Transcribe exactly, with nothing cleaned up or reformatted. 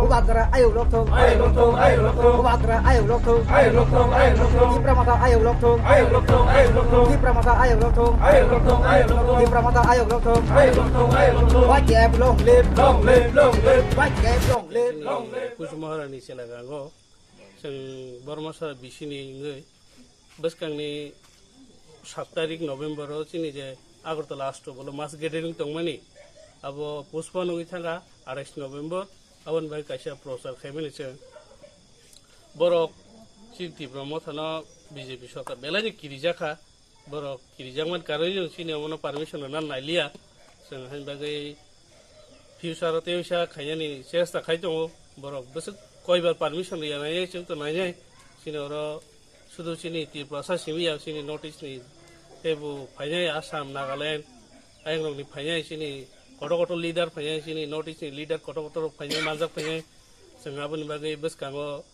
Bubagra ayuk lokthung. Bubagra ayuk lokthung. Tipra Motha ayuk lokthung. Tipra Motha ayuk lokthung. Tipra Motha ayuk lokthung. Y K F long live. Y K F long live. Kuch Maharani selagango. Chwng Borma sara bisini wngwi bwskangni sat tarik November o chini je Agartala Astobolo mass gathering tongmani, abo postpone wngwi thangkha arais November. Aboni bagwi kaisa prochar khaimani chwng. Borok chini Tipra Mothano B J P sorkar belaino kirijakha. Borok kirijak man karwi chwng chini omono permission rwna nailiya. Chwng hain bagwi future o tei uisa khainani chesta khai tongo. Borok bwswk koibar permission rwya nainai chwng to nainai. Chini oro sudu chini Tiprasa simi ya chini North East ni teibo phainai Assam, Nagaland, ayang rokni phainai chini kotor kotor leader phainai chini North East ni leader kotor kotor rok phainai manjak phainai. Chwng aboni bagwi bwskango